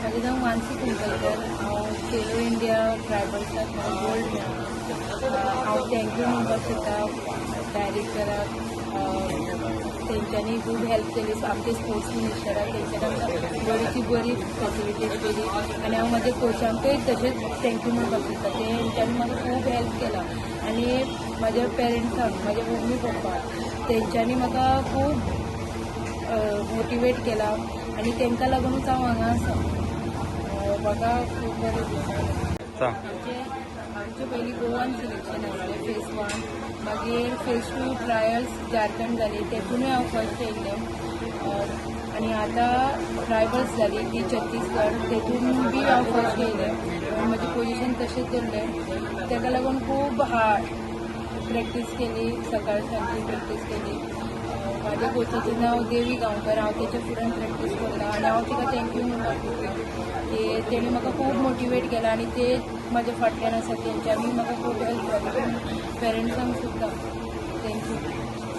म्हजें नांव मानसी कुंकळकर. हांव खेलो इंडिया ट्रायबल्साक म्हाका गोल्ड मेळ्ळा. हांव thank you म्हणपाक सोदता डायरेक्टराक. तेंच्यांनी खूब हेल्प केली. आमचे स्पोर्ट्स मिनिस्टराक, तेंच्यांनी आमकां बरीची बरी फॅसिलिटीज केली आनी हांव म्हज्या कोचांकूय तशेंच thank you म्हणपाक सोदता. तेंच्यांनी म्हाका खूब हेल्प केला आनी म्हाज्या पेरंट्सांक, म्हाज्या मम्मी पप्पा, तेंच्यांनी म्हाका खूब मोटिवेट केला आनी तांकां लागुनूच हांव हांगा आसा. म्हाका खूब बरें दिसता. सांग. आमचे आमचे पयलीं गोवान सिलेक्शन आसलें फेज वन, मागीर फेज टू ट्रायल्स झारखंड जाली, तेतूनय हांव फर्स्ट येयलें आनी आतां ट्रायबल्स जाली ती छत्तीसगड, तेतून बी हांव फर्स्ट येयलें आनी म्हजी पोजिशन तशेंच दवरलें. ताका लागून खूब हार्ड प्रॅक्टीस केली, सकाळ सांजची प्रॅक्टीस केली. म्हाज्या कोचीचें नांव देवी गांवकर. हांव तेच्या फुड्यान प्रॅक्टीस करता आनी हांव तिका thank you म्हणपाक सोदता की तेणी म्हाका खूब मोटिवेट केला आनी ते म्हाज्या फाटल्यान आसा. तेंच्यांनी म्हाका खूब हेल्प जाली. पेरंट्सांक सुद्दां thank you.